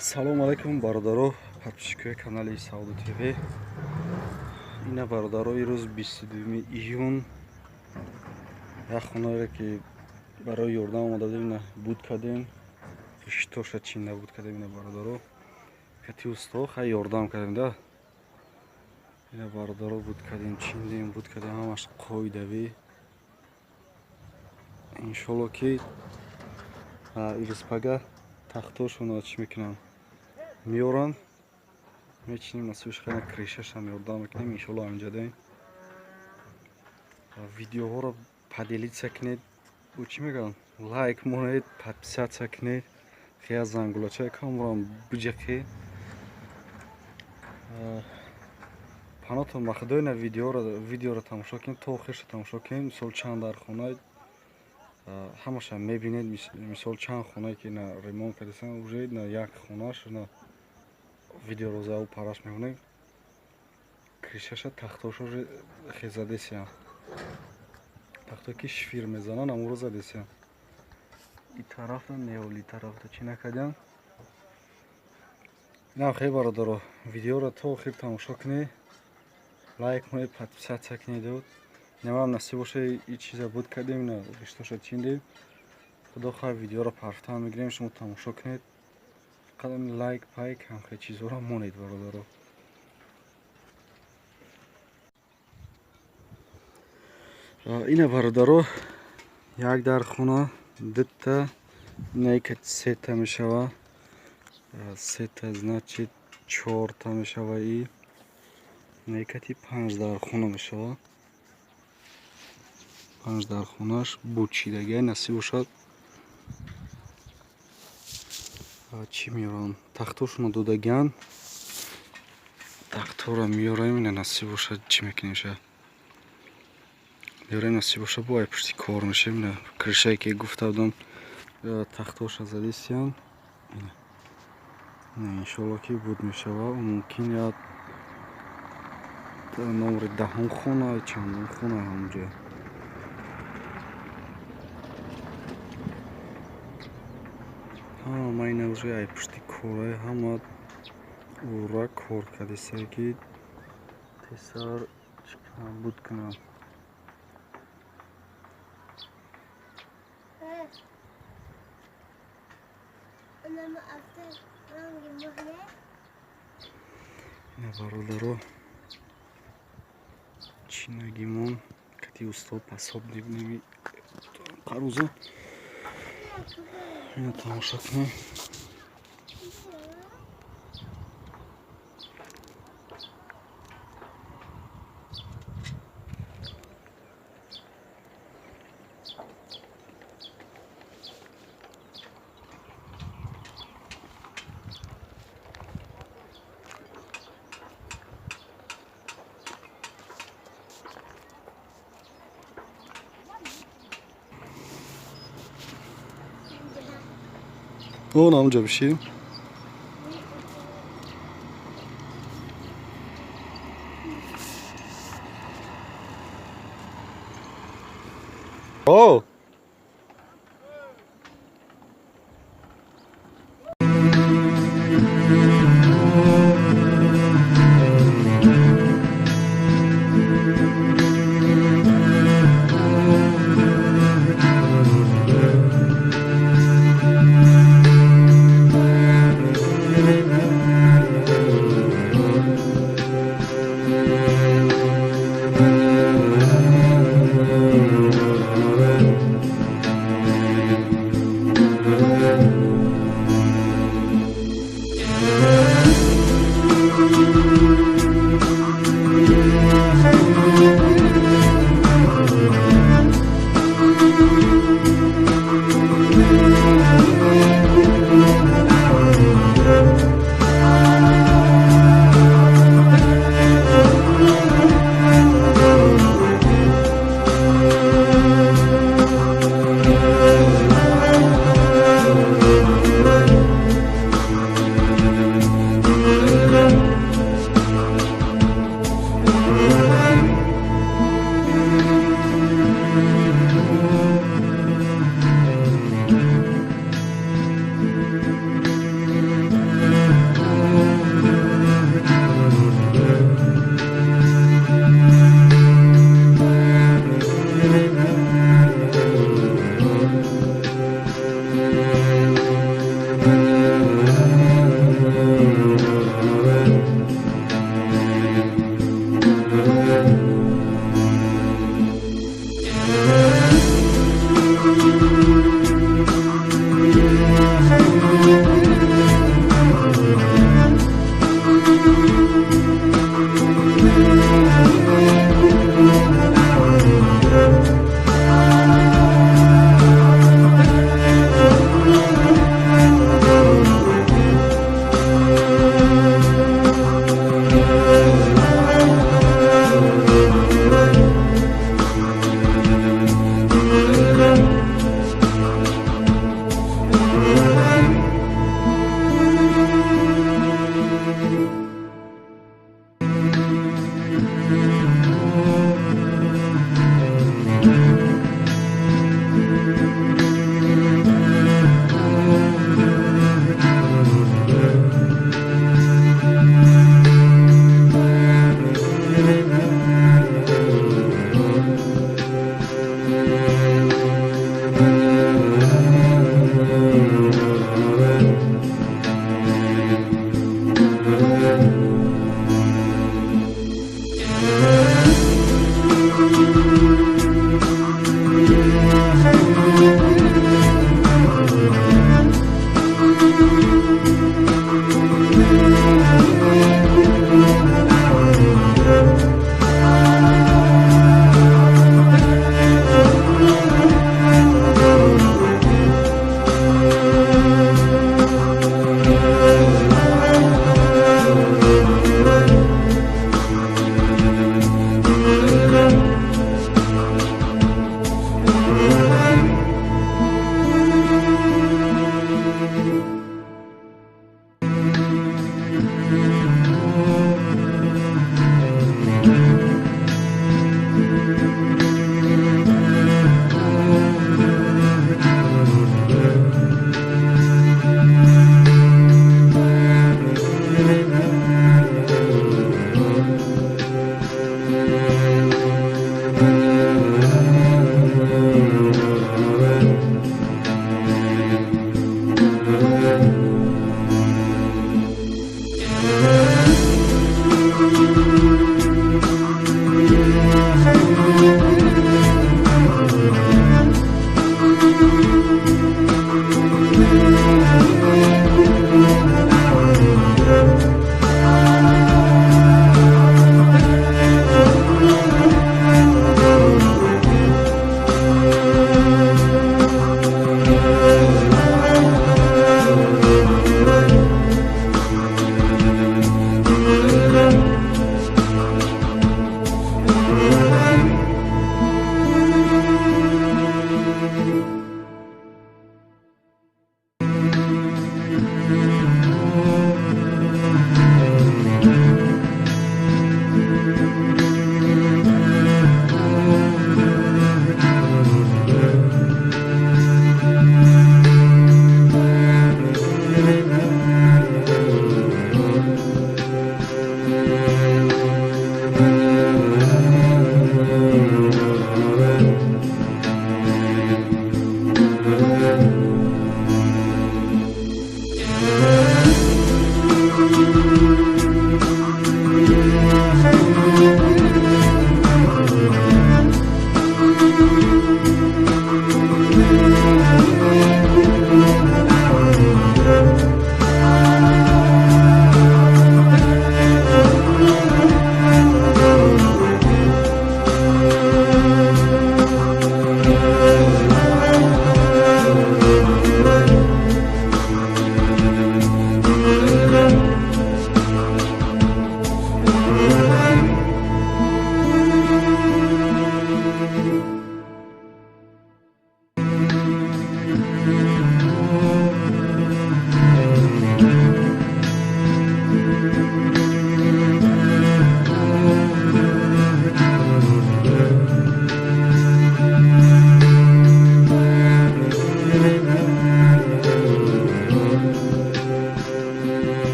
Салом алейкум, бародаро, подписчикои канали Сауду ТВ. Ина, бародаро, ирӯз 22 июн як хонаре ки барои ёрдам омада будем, ина буд кардем, қиштоша чинда буд кардем. Ина, бародаро, кати усто хай ёрдам кардем да. Ина, бародаро, буд кардем, чиндем, буд кардем, ҳамаш қоидавӣ. Иншолло ки ирӯз пага тахтошонро чӣ мекунам, меоранд, мечинем, насибиш хайна крышашам ёрдам мекунем, иншолло. Ҳаминҷадаем, видеоҳоро поделиться кунед, бо чӣ мегӯям, лайк монед, подписаться кунед, хея зангулача камрам биҷақе. Панотон ба худо, ина видеоро тамошо кунед, то охирша тамошо кунед. Мисол, чанд дар хона ҳамаша мебинед, мисол, чанд хонае ки на ремонт кардасан уже, на як хонаш на видеоро заву параш мекунем, крышаша, тахтоша уже хезадесия, тахтое ки шифир мезананд, амуро задесия. И тарафта неоли тарафта чӣ накардиам. Инам хеле, бародаро, видеоро то охир тамошо кунед, лайк кунед, подписаться кунед. Немам насиб боша, и чиза буд кардем, ина риштоша чиндем. Худо хоҳад, видеоро парфтан мегирем, шумо тамошо кунед. Фақат лайк пайк ҳамхел чизҳоро монед, бародаро. Ина, бародаро, як дар хона, дута, ина ика сета мешава, сета, значит, чорта мешава, и ина икати панҷ дар хона мешава. Панҷ дар хонаш бучидагиай. Насиб бошад, чӣ меоранд, тахтошонро додагианд, тахтҳоро меорем. Ина, насиб бошад, чӣ мекунем, ша меорем, насиб бошад, бо ай пушти кор мешем. Ина крышае ки гуфта будам, тахтоша задисиян. Иншолло ки буд мешава. Мумкин як номери даҳум хона, чандум хона, ҳамонҷо ҳама ина уже ай пушти корай ҳама ура кор кардисае ки тезтар чӣ кунам, буд кунам. Ина, бародаро, чинагимон кати устод пасоб неми қаруза. Ина тамошо кунем. Он амҷа биши. О!